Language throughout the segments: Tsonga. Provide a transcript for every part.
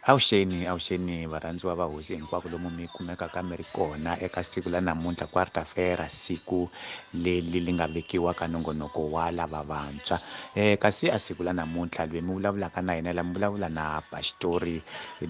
Avuxeni avuxeni varhandziwa va hosi hinkwako lomu mi kumekaka mi ri kona eka siku la namuntlha kwartafera siku leri li nga vekiwa ka nongonoko wa lava vantshwa. Kasi a siku la namuntlha loyi mi vulavulaka na yena la mi vulavula na Pastori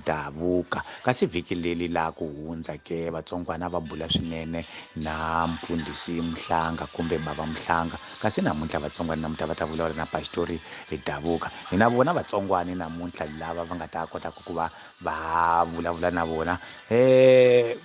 Davuka. Kasi vhiki leri la ku hundza ke vatsongwana va bula swinene na mfundhisi Mhlanga kumbe bava Mhlanga. Kasi namuntlha vatsongwana namuntlha va ta vulavula na Pastori Davuka. Hi na vona vatsongwani namuntlha lava va nga ta kota ku va va vulavula na vona.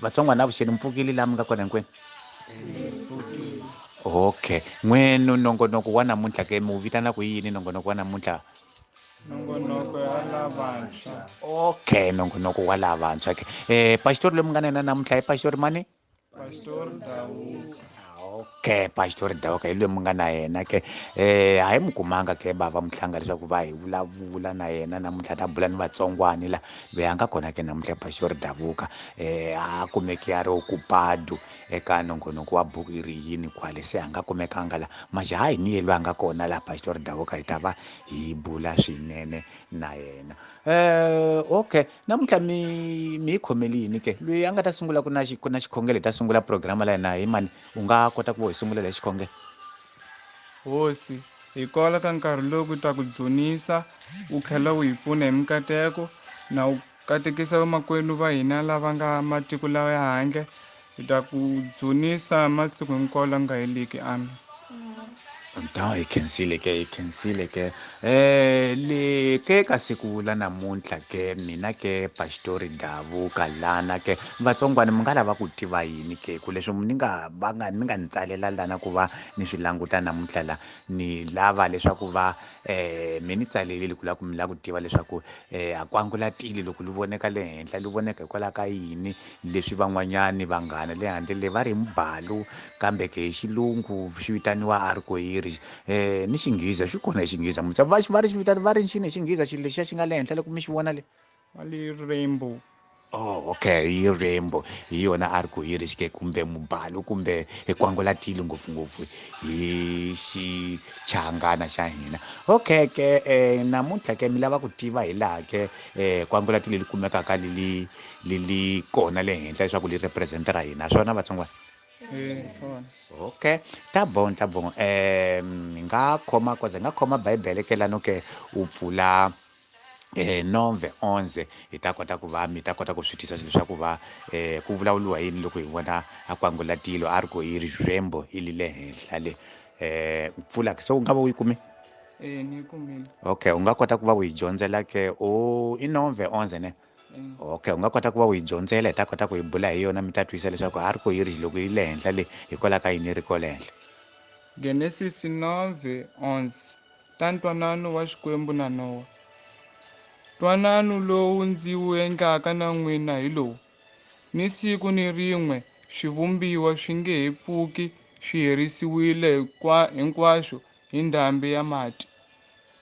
Vatsongwana avuxeni, mi pfukile laha mi nga kona hinkwenu? Okay, n'wenu nongonoko wa namuntlha ke mi wu vitana ku yini nongonoko wa namuntlha? Nongonoko ya lavantshwa. Okay, nongonoko wa lavantshwa ke. Pastori loyi mi nga na yena namuntlha i Pastori mani? Pastor Davuka. Okay, Pastor Davuka hi loyi mi nga na yena ke. A hi mi kumanga ke bava Mhlanga leswaku va hi vulavula na yena namuntlha ta bula ni vatsongwani la. Loyi a nga kona ke namuntlha Pastor Davuka. A kumeki a ri okupado eka nongonoko wa buku yi ri yini kwale, se a nga kumekanga la. Majaha hi ni ye loyi a nga kona la Pastor Davuka hi ta va hi bula swinene na yena. Okay, namuntlha mi hi khomeli yini ke? Loyi a nga ta sungula ku na ku na xikhongelo hi ta sungula programa la hina hi mani, u nga kota ku hi sungulela hi xikhongelo? Hosi, hi kola ka nkarhi lowu ku ta ku dzunisa, u tlhela u hi pfuna hi mikateko na u katekisa vamakwenu va hina lava nga matiko lawa ya handle. Hi ta ku dzunisa masiku hinkwawo la nga heliki. Amen. Ta hi khensile ke, hi khensile ke. Le ke ka siku la namuntlha ke mina ke Pastori Davuka lana ke vatsongwana mi nga lava ku tiva yini ke? Ku leswi ni nga va nga mi nga ni tsalela lana ku va ni swi languta namuntlha la, ni lava leswaku va mi ni tsalelile ku lava ku mi lava ku tiva leswaku a kwangulatile loko li voneka le henhla li voneka hikwalaho ka yini, leswi van'wanyani vanghana le handle le va ri mubalu kambe ke hi xilungu swi vitaniwa arcoíris. Ni xinghiza swi kona hi xinghiza musa va va ri xi vitana va ri xini hi xinghiza xilo lexiya xi nga le henhla loko mi xi vona le? Va li rainbow. Oh, okay, hi rainbow hi yona arcoíris ke kumbe mubalu kumbe kwangulatile ngopfungopfu hi xichangana xa hina. Okay ke namuntlha ke mi lava ku tiva hi laha ke kwangulatile li kumekaka li li kona le henhla leswaku li represent ra hina, swona vatsongwana? Okay, ta bon ta bon. Hi nga khoma koza, hi nga khoma Bibele ke lano ke u pfula 9:11 hi ta kota ku va mi ta kota ku swi twisisa leswaku va ku vulavuriwa yini loko hi vona a kwangulatilo a ri ku i rainbow i li le henhla le. Pfula se u nga va u yi kume? Ni yi kumile. Okay, u nga kota ku va u yi dyondzela ke o i 9:11 ne? Okay, u nga kota ku va u yi dyondzela hi ta kota ku hi bula hi yona mi ta twisisa leswaku a ri ku yi ri loko yi le henhla le hikwalaho ka yini ri ko le henhla. Genesis 9:11 ta ntwanano wa Xikwembu na Nowa. Ntwanano lowu ndzi wu endlaka na n'wina hi lowu: ni siku ni rin'we swivumbiwa swi nge he pfuki swi herisiwile hinkwaswo hi ndhambi ya mati,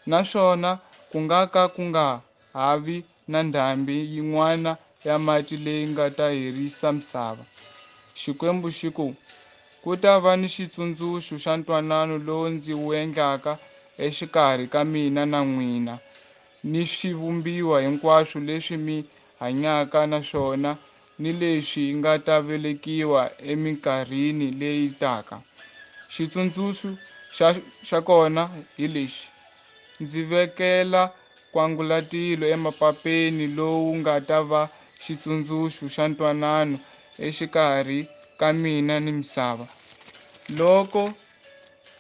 naswona ku nga ka ku nga ha vi na ndhambi yin'wana ya mati leyi nga ta herisa misava. Xikwembu xi ku, ku ta va ni xitsundzuxo xa ntwanano lowu ndzi wu endlaka exikarhi ka mina na n'wina ni swivumbiwa hinkwaswo leswi mi hanyaka na swona ni leswi nga ta velekiwa eminkarhini leyi taka. Xitsundzuxo xa kona hi lexi: ndzi vekela kwangulatilo emapapeni lowu nga ta va xitsundzuxo xa ntwanano exikarhi ka mina ni misava. Loko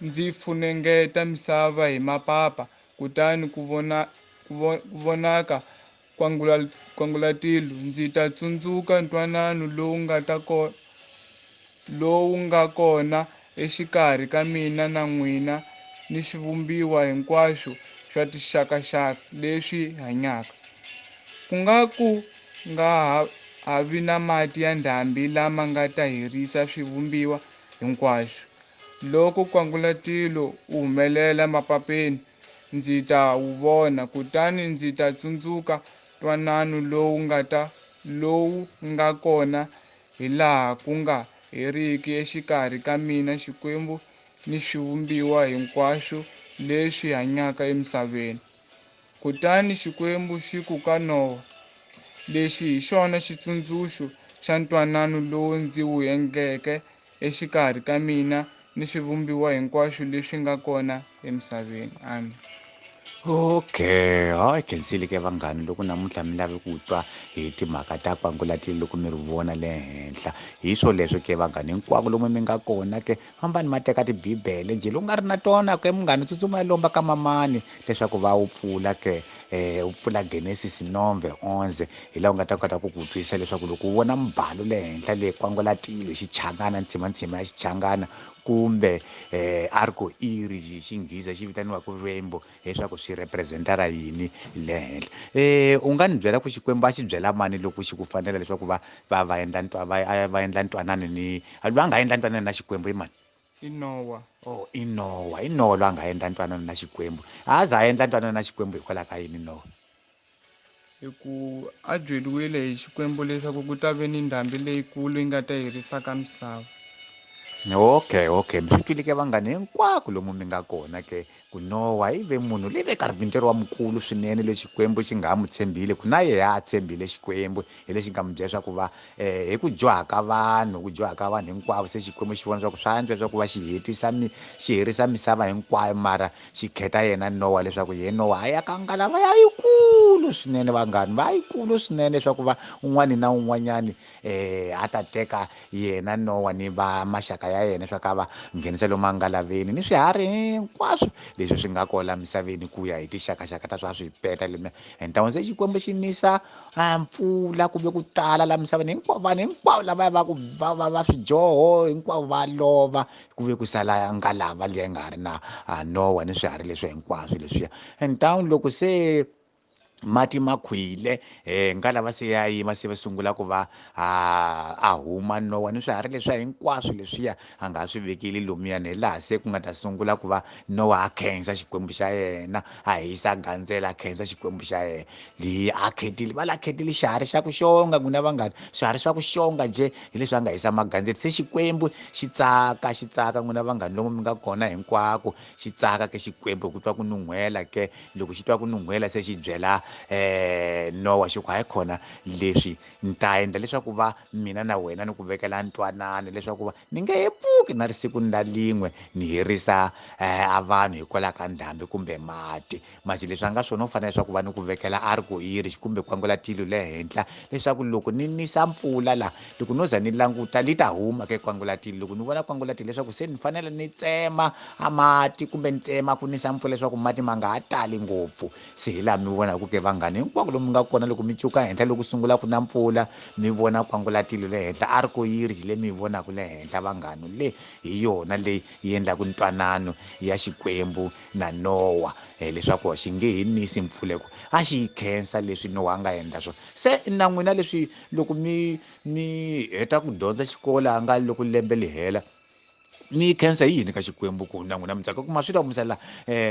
ndzi funengeta misava hi mapapa, kutani ku vonaka kwangulatilo, ndzi ta tsundzuka ntwanano lowu nga kona exikarhi ka mina na n'wina ni swivumbiwa hinkwaswo swa tinxakaxaka leswi hanyaka. Ku nga ku nga ha vi na mati ya ndhambi lama nga ta herisa swivumbiwa hinkwaswo. Loko kwangulatilo u humelela mapapeni, ndzi ta wu vona, kutani ndzi ta tsundzuka ntwanano lowu nga kona hi laha ku nga heriki exikarhi ka mina Xikwembu ni swivumbiwa hinkwaswo leswi hanyaka emisaveni. Kutani Xikwembu xi ku ka Nowa, Lexi hi xona xitsundzuxo xa ntwanano lowu ndzi wu endleke exikarhi ka mina ni swivumbiwa hinkwaswo leswi nga kona emisaveni. Amen. Okay, hayi khensile ke vanghani loko namuntlha mi lave ku twa hi timhaka ta kwangulatilo loko mi ri vona le henhla. Hi swo leswo ke vanghani hinkwako lomu mi nga kona ke fambani ma teka tibibele njhe loku nga ri na tona ke munghani tsutsuma ya lomba ka mamani leswaku va wu pfula ke u pfula Genesis 9:11 hi laha u nga ta kota ku ku twisisa leswaku loko u vona mbalo le henhla le kwangulatilo hi xichangana ntsimantsima ya xichangana kumbe arco iri xinghiza xi vitaniwaka rainbow leswaku swi representara yini le henhla. U nga ni byela ku Xikwembu a xi byela mani loko xi ku fanela leswaku va va va endla va va endla ntwanano ni loyi a nga endla ntwanano na Xikwembu i mani? I Nowa. Oh, i Nowa, i Nowa loyi a nga endla ntwanano na Xikwembu. A za a endla ntwanano na Xikwembu hikwalaho ka yini Nowa? Hi ku a byeriwile hi Xikwembu leswaku ku ta ve ni ndhambi leyikulu yi nga ta herisaka misava. Okay, okay, mi swi twile ke vanghani hinkwako lomu mi nga kona ke ku Nowa i ve munhu leyi ve karpintero wa mukulu swinene loyi Xikwembu xi nga ha mu tshembile ku na yehe a tshembile Xikwembu hi lexi nga mu byela swa ku va hi ku dyoha ka vanhu ku dyoha ka vanhu hinkwavo se Xikwembu xi vona swa ku swa antswa leswaku va xi hetisa xi herisa misava hinkwayo mara xi khetha yena Nowa leswaku ye Nowa a ya ka ngalava ya yikulu swinene vanghani va yikulu swinene leswaku va un'wani na un'wanyani a ta teka yena Nowa ni va maxaka ya yena leswaku a va nghenisa lomu angalaveni ni swiharhi hinkwaswo leswi swi nga kona misaveni ku ya hi tixakaxaka ta swa swi peta lemiya. Ntawini se Xikwembu xi nisa mpfula kumbe ku tala la misaveni hinkwavo vanhu hinkwavo lava va ku va va va swidyoho hinkwavo va lova ku ve ku sala ngalava liya yi nga ha ri na Nowa ni swiharhi leswi hinkwaswo leswiya. Ntawini loko se mati ma khwile ngalava se ya yima se va sungula ku va a huma Nowa ni swiharhi leswiya hinkwaswo leswiya a nga swi vekeli lomuyani hi laha se ku nga ta sungula ku va Nowa a khensa Xikwembu xa yena a hisa gandzela a khensa Xikwembu xa yena leyi a khetile va la khetile xiharhi xa ku xonga n'wina vanghani swiharhi swa ku xonga njhe hi leswi a nga hisa magandzelo se Xikwembu xi tsaka xi tsaka n'wina vanghani lomu mi nga kona hinkwako xi tsaka ke Xikwembu hi ku twa ku nun'hwela ke loko xi twa ku nun'hwela se xi byela Nowa xi ku hayi khona leswi ni ta endla leswaku va mina na wena ni ku vekela ntwanano leswaku va ni nge he pfuki na risiku na lin'we ni herisa a vanhu hikwalaho ka ndhambi kumbe mati masi leswi a nga swona u fanele leswaku va ni ku vekela arco iris kumbe kwangulatilo le henhla leswaku loko ni nisa mpfula la loko no za ni languta li ta huma ke kwangulatilo loko ni vona kwangulatilo leswaku se ni fanele ni tsema a mati kumbe ni tsema ku nisa mpfula leswaku mati ma nga ha tali ngopfu. Se hi laha mi vonaka ke vanghani hinkwako lomu nga kona loko mi cuka henhla loko sungula ku na mpfula mi vona kwangulatilo le henhla arco iris le mi yi vonaka le henhla vanghani le hi yona leyi yi endlaka ntwanano ya Xikwembu na Nowa leswaku xi nge he nisi mpfula ku a xi yi khensa leswi Nowa a nga endla swona. Se na n'wina leswi loko mi mi heta ku dyondza xikolo a nga loko lembe li hela mi khensa hi yini ka Xikwembu ku na n'wina mi tsaka kuma swi ta musala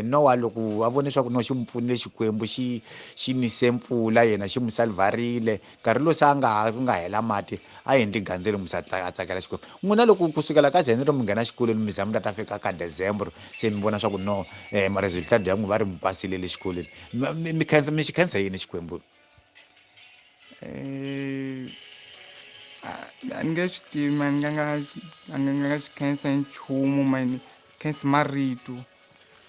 Nowa loko a vone leswaku no xi n'wi pfunile Xikwembu xi xi nise mpfula yena xi n'wi salvarile nkarhi lowu se a nga ha nga hela mati a endli gandzelo musa a tsakela Xikwembu. N'wina loko kusukela ka January mi nghena xikolweni mi za mi ta ta fika ka December se mi vona swa ku no ma-resultat ya n'wina va ri mi pasile le xikolweni mi khensa mi xi khensa yini Xikwembu? A ni nge swi tivi a ni nga a ni nga xi khensa nchumu mani khensa marito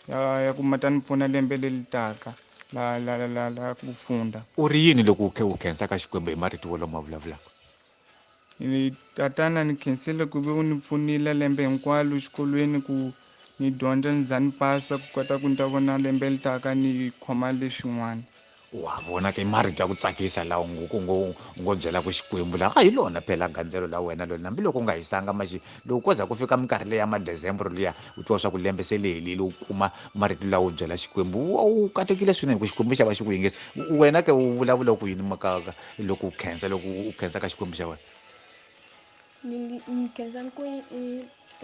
ya ku ma ta ni pfuna lembe leri taka la la la la ku funda. U ri yini loko u khe u khensa ka Xikwembu hi marito wolowo ma vulavulaka? Ni tatana ni khensile ku ve u ni pfunile lembe hinkwalo xikolweni ku ni dyondza ni za ni pasa ku kota ku ni ta vona lembe leri taka ni khoma leswin'wana. Wa vona ke marito ya ku tsakisa lawa ngo ngo byela ku Xikwembu laha a hi lona phela gandzelo la wena lona hambiloko u nga hisanga maxi loko ko za ku fika minkarhi leyi ya ma-December liya u twa swa ku lembe se li helile u kuma marito lawa u byela Xikwembu u katekile swinene ku Xikwembu xa va xi ku yingisa. Wena ke u vulavula ku yini maka loko u khensa loko u khensa ka Xikwembu xa wena? Ni khensa ku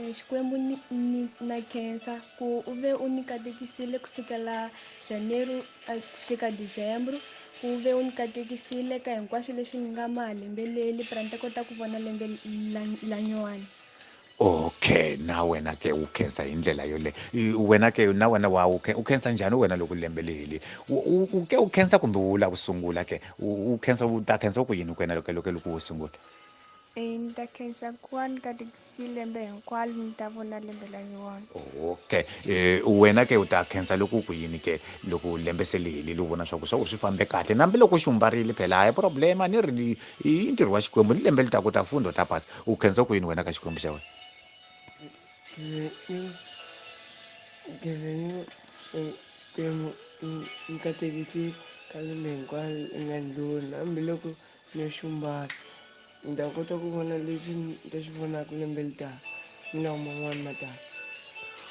Xikwembu ni na khensa ku u ve u ni katekisile kusukela January ku fika December ku ve u ni katekisile ka hinkwaswo leswi ni nga ma lembe leli pra ni ta kota ku vona lembe la nyuwani. Okay, na wena ke u khensa hi ndlela yoleyo. Wena ke na wena wa u khensa njhani wena loko lembe li helile? U ke u khensa kumbe u lava ku sungula ke? U khensa, u ta khensa ku yini wena loko loko loko u sungula? Ni ta khensa ku va ni katekisile lembe hinkwalo ni ta vona lembe la nyuwani. Okay, wena ke u ta khensa loko ku yini ke loko lembe se li helile, u vona swa ku swa ku swi fambe kahle, hambiloko u xumbarile phela a hi problema, ni ri i ntirho wa Xikwembu, ni lembe li taka u ta funda u ta pasa. U khensa ku yini wena ka Xikwembu xa wena? Xikwembu ni katekisi ka lembe hinkwalo i nga ndlula, hambiloko ni xumbara ni ta kota ku vona leswi ni ta swi vonaka lembe li taka ni lawa man'wani ma taka.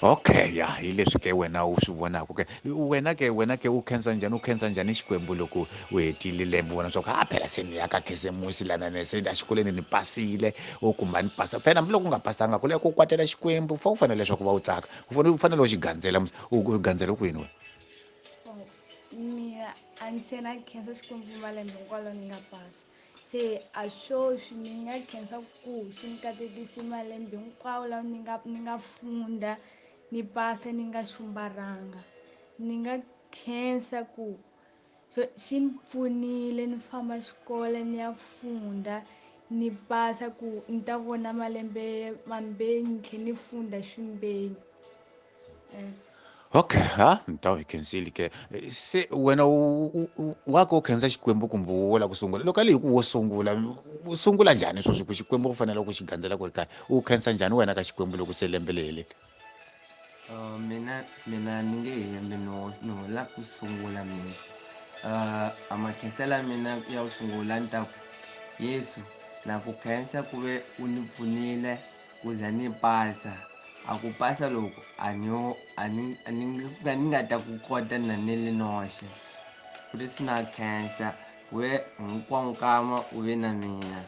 Okay, ya hi leswi ke wena u swi vonaka ke. Wena ke, wena ke u khensa njhani, u khensa njhani Xikwembu loko u hetile lembe, u vona swa ku ha phela se ni ya ka khisimusi lana ni se exikolweni ni pasile, u kumba ni pasa phela, hambiloko u nga pasanga ku le ku kwatela Xikwembu, fa u fanele leswaku va u tsaka, u fanele u fanele u xi gandzela, u gandzela kwini wena? Mina a ni se na khensa Xikwembu malembe hinkwawo ni nga pasa, se a swoswi ni nga khensa ku xi ni katekisi malembe hinkwawo lawa ni nga funda ni pasa ni nga xumbaranga. Ni nga khensa ku xi ni pfunile ni famba xikolo ni ya funda ni pasa ku ni ta vona malembe mambeni ni tlhe ni funda swimbeni. Okay, ha ni ta hi khensile ke. Se wena wa ka u khensa Xikwembu kumbe wo lava ku sungula? Loko a li hi ku wo sungula, u sungula njhani sweswi ku Xikwembu u fanele ku xi gandzela ku ri kaya? U khensa njhani wena ka Xikwembu loko se lembe li helile? Mina ni nge hembi, no no la ku sungula mina. A makhensela mina ya ku sungula ni ta ku Yesu na ku khensa ku ve u ni pfunile ku za ni pasa. A ku pasa loko a ni a ni a ni ni nga ta ku kota na ni li noxe, ku ri swi na khensa ku ve hinkwawo nkama u ve na mina.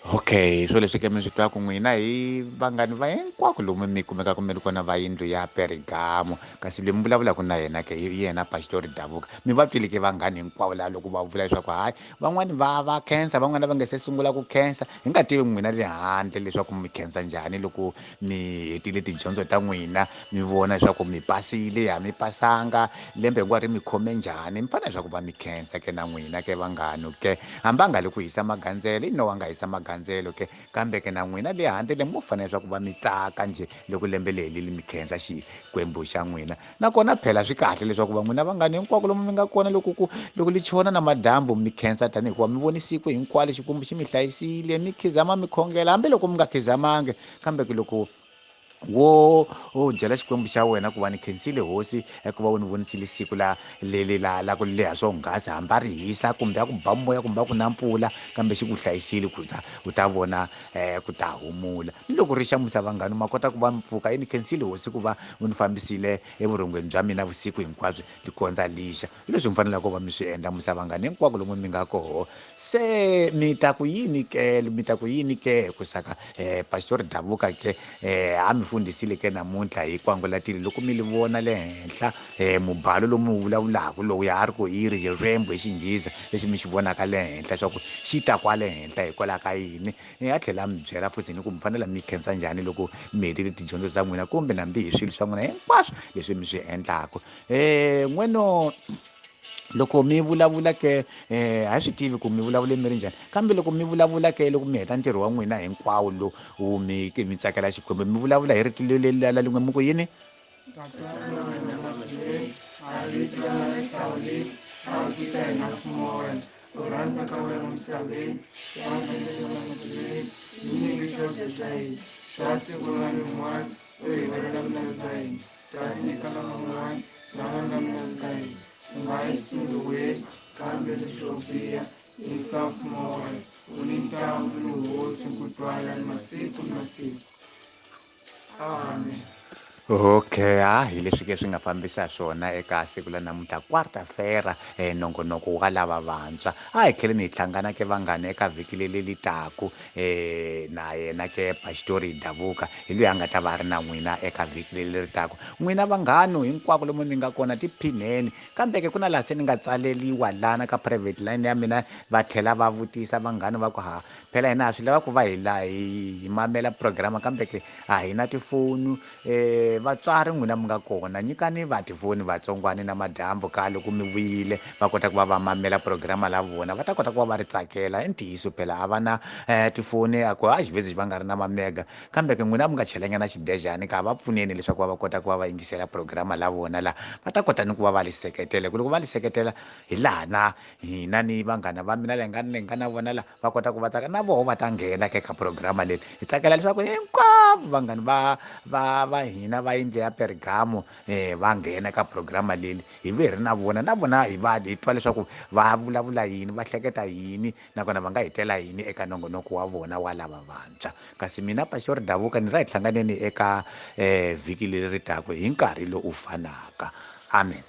Okay, swo leswi ke mi swi twaka n'wina hi vanghani va hinkwako lomu mi kumekaka mi ri kona va yindlu ya Perigamo, kasi loyi mi vulavulaka na yena ke hi yena Pastor Davuka. Mi va twile ke vanghani hinkwavo laha loko va vula leswaku hayi van'wani va va khensa, van'wani va nga se sungula ku khensa. Hi nga tivi n'wina le handle leswaku mi khensa njhani loko mi hetile tidyondzo ta n'wina, mi vona leswaku mi pasile, a mi pasanga, lembe hinkwaro ri mi khome njhani, mi fanele leswaku va mi khensa ke na n'wina ke vanghani ke. Hambi a nga le ku hisa magandzelo, i no wa nga hisa magandzelo ke, kambe ke na n'wina le handle le mo fanele leswaku va mi tsaka njhe loko lembe le helile mi khensa Xikwembu xa n'wina. Nakona phela swi kahle leswaku va n'wina vanghani hinkwako lomu mi nga kona, loko ku loko li chona na madyambu mi khensa, tanihi hikuva mi voni siku hinkwalo Xikwembu xi mi hlayisile, mi khizama mi khongela, hambiloko mi nga khizamangi, kambe ke loko wo u byela Xikwembu xa wena ku va ni khensile hosi hikuva u ni vonisile siku la leli la la ku leha swonghasi, hambi a ri hisa kumbe a ku ba moya kumbe a ku na mpfula, kambe xi ku hlayisile ku za u ta vona ku ta humula. Ni loko ri xamusa vanghani ma kota ku va mi pfuka, i ni khensile hosi ku va u ni fambisile evurhongweni bya mina vusiku hinkwabyo li kondza lixa. Hi leswi mi faneleke ku va mi swi endla musa vanghani hinkwako lomu mi nga koho. Se mi ta ku yini ke, mi ta ku yini ke ku saka Pastor Davuka ke a mi fundisile ke namuntlha hi kwangulatile loko mi li vona le henhla mubalo lomu mi vulavulaka lowu ya a ri ku yi ri rainbow hi Xinghezi lexi mi xi vonaka le henhla swa ku xi ta kwale henhla hikwalaho ka yini. A tlhela a mi byela futhi ni ku mi fanele mi khensa njhani loko mi hetile tidyondzo ta n'wina kumbe nambi hi swilo swa n'wina hinkwaswo leswi mi swi endlaka. N'weno loko mi vulavula ke a hi swi tivi ku mi vulavule mi ri njhani, kambe loko mi vulavula ke loko mi heta ntirho wa n'wina hinkwawo lowu wu mi mi tsakela Xikwembu, mi vulavula hi rito leri la lin'we mi ku yini? Tatana wa hina matilweni, a vito ra wena ri hlawuliwe, a wu ti ka hina mfumo wa wena, ku rhandza ka wena misaveni, ku endleke matilweni, hi nyike swakudya swa hina swa siku na rin'wana, u hi rivalela milandzu ya hina, kasi nyika lavan'wana lava nga milandzu ka hina, u nga yi sindzuweni kambe leswo biha, yisa mfumo wa wena, u ni ntamu ni hosi ku twala ni masiku ni masiku. Amen. Okay, ha hi leswi ke swi nga fambisa swona eka siku la namuntlha quarta-feira nongonoko wa lava vantshwa. A hi tlheleni hi hlangana ke vanghana eka vhiki leri li taku na yena ke Pastori Davuka hi loyi a nga ta va a ri na n'wina eka vhiki leri leri taku. N'wina vanghano hinkwako lomu mi nga kona tiphineni, kambe ke ku na laha se ni nga tsaleriwa lana ka private line ya mina va tlhela va vutisa vanghana va ku ha phela hina ha swi lava ku va hi la hi mamela programa kambe ke a hi na tifoni. Vatswari n'wina mi nga kona nyikani va tifoni vatsongwani na madyambu ka loko mi vuyile va kota ku va va mamela programa la vona, va ta kota ku va va ri tsakela. I ntiyiso phela a va na tifoni a ku a xivezi va nga ri na mamega, kambe ke n'wina mi nga chelanyana xidejani ka va pfuneni leswaku va va kota ku va va yingisela programa la vona la, va ta kota ni ku va va li seketela. Ku loko va li seketela hi laha na hina ni vanghana va mina leyi nga na vona la va kota ku va tsaka na voho va ta nghena ke ka programa leyi. Hi tsakela leswaku hinkwavo vanghana va hina va yindlu ya Pergamo va nghena ka programa leyi, hi ve hi ri na vona na vona hi va hi twa leswaku va vulavula yini, va hleketa yini, nakona va nga hi tela yini eka nongonoko wa vona wa lava vantshwa. Kasi mina Pastor Davuka ni ra hi hlanganeni eka vhiki leri ri taka hi nkarhi lowu fanaka. Amen.